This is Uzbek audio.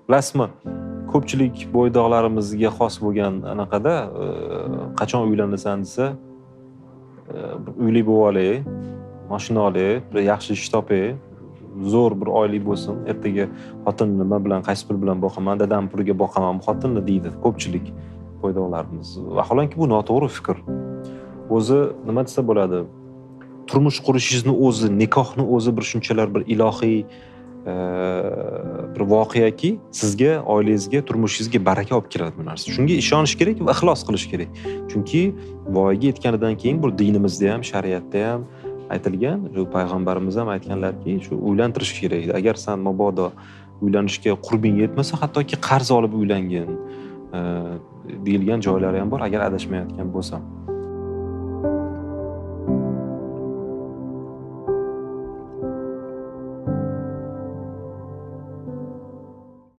Bilasizmi, ko'pchilik bo'ydoqlarimizga xos bo'lgan anaqada qachon uylanasan desa, uyli bo'lib olay, mashina olay, bir yaxshi ish topay, zo'r bir oylik bo'lsin, ertaga xotinni nima bilan, qaysi pul bilan boqaman, dadam puliga boqaman xotinni deydi ko'pchilik bo'ydoqlarimiz. Vaholanki bu noto'g'ri fikr. O'zi nima desa bo'ladi? Turmush qurishingizni o'zi, nikohni o'zi bir shunchalar bir ilohiy bir voqeaki, sizga, oilangizga, turmushingizga baraka olib keladi bu narsa. Shunga ishonish kerak va ixlos qilish kerak. Chunki voyaga yetganidan keyin bu dinimizda ham, shariatda ham aytilgan, shu payg'ambarimiz ham aytganlarki, shu uylantirish kerak. Agar san mabodo uylanishga qurbing yetmasa, hattoki qarz olib uylangin deyilgan joylari ham bor, agar adashmayotgan bo'lsam.